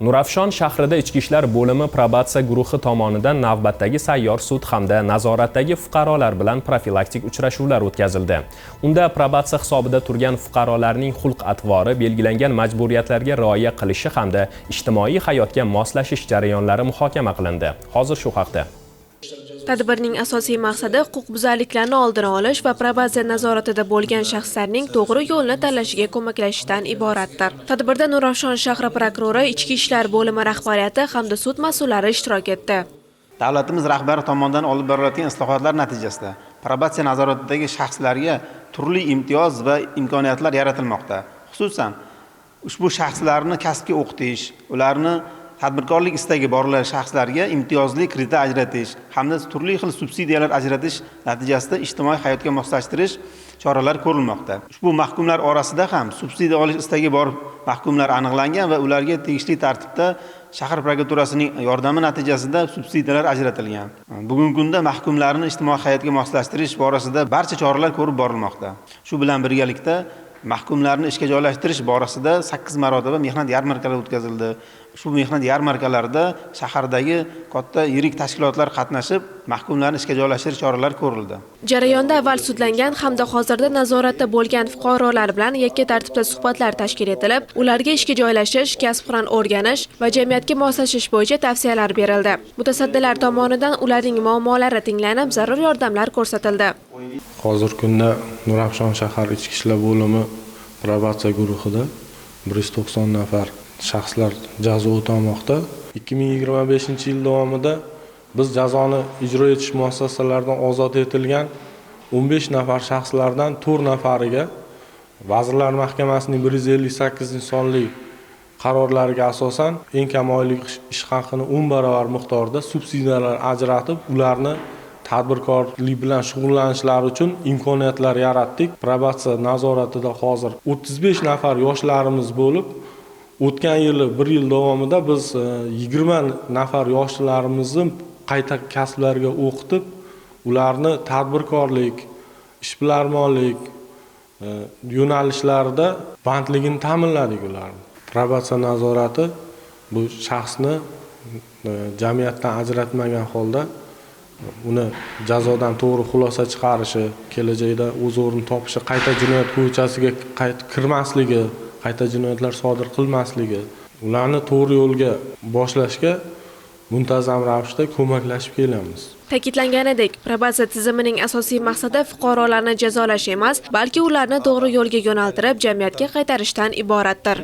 Nurafshon shahrida Ichki ishlar bo'limi probatsiya guruhi tomonidan navbatdagi sayyor sud hamda nazoratdagi fuqarolar bilan profilaktik uchrashuvlar o'tkazildi. Unda probatsiya hisobida turgan fuqarolarning xulq-atvori, belgilangan majburiyatlarga rioya qilishi hamda ijtimoiy hayotga moslashish jarayonlari muhokama qilindi. Hozir shu haqda. Tadbirning asosiy maqsadi huquqbuzarliklarni oldini olish va probatsiya nazoratida bo'lgan shaxslarning to'g'ri yo'lni tanlashiga ko'maklashishdan iboratdir. Tadbirda Nurafshon shahri prokurori, Ichki ishlar bo'limi rahbariyati hamda sud mas'ullari ishtirok etdi. Davlatimiz rahbari tomonidan olib borilayotgan islohotlar natijasida probatsiya nazoratidagi shaxslarga turli imtiyoz va imkoniyatlar yaratilmoqda. Xususan, ushbu shaxslarni kasbga o'qitish, ularni tadbirkorlik istagi borlar shaxslarga imtiyozli kredit ajratish hamda turli xil subsidiyalar ajratish natijasida ijtimoiy hayotga moslashtirish choralari ko'rilmoqda. Ushbu mahkumlar orasida ham subsidiya olish istagi bor mahkumlar aniqlangan va ularga tegishli tartibda shahar prokuraturasining yordami natijasida subsidiyalar ajratilgan. Bugungi kunda mahkumlarni ijtimoiy hayotga moslashtirish borasida barcha choralar ko'rib borilmoqda. Shu bilan birgalikda mahkumlarni ishga joylashtirish borasida 8 marotaba mehnat yarmarkalari o'tkazildi. Ushbu mehnat yarmarkalarida shahardagi katta yirik tashkilotlar qatnashib, mahkumlarni ishga joylashtirish choralari ko'rildi. Jarayonda avval sudlangan hamda hozirda nazoratda bo'lgan fuqarolar bilan yakka tartibda suhbatlar tashkil etilib, ularga ishga joylashish, kasb-hunar o'rganish va jamiyatga moslashish bo'yicha tavsiyalar berildi. Mutasaddilar tomonidan ularning muammolari tinglanib, zarur yordamlar ko'rsatildi. Hozirgi kunda Nurafshon shahar Ichki ishlar bo'limi probatsiya guruhida 190 nafar shaxslar jazo o'tamoqda. 2025-yil davomida biz jazoni ijro etish muassasalaridan ozod etilgan 15 nafar shaxslardan 4 nafariga Vazirlar Mahkamasining 158-sonli qarorlariga asosan eng kam oylik ish haqini 10 barobar miqdorda subsidiyalar ajratib, ularni tadbirkorlik bilan shug'ullanishlari uchun imkoniyatlar yaratdik. Probatsiya nazoratida hozir 35 nafar yoshlarimiz bo'lib, o'tgan yili bir yil davomida biz 20 nafar yoshlarimizni qayta kasblarga o'qitib, ularni tadbirkorlik, ishbilarmonlik yo'nalishlarida bandligini ta'minladik ularni. Probatsiya nazorati bu shaxsni jamiyatdan ajratmagan holda uni jazodan to'g'ri xulosa chiqarishi, kelajakda o'z o'rnini topishi, qayta jinoyat ko'chasiga qaytib kirmasligi, qayta jinoyatlar sodir qilmasligi, ularni to'g'ri yo'lga boshlashga muntazam ravishda ko'maklashib kelamiz. Ta'kidlanganidek, probatsiya tizimining asosiy maqsadi fuqarolarni jazolash emas, balki ularni to'g'ri yo'lga yo'naltirib, jamiyatga qaytarishdan iboratdir.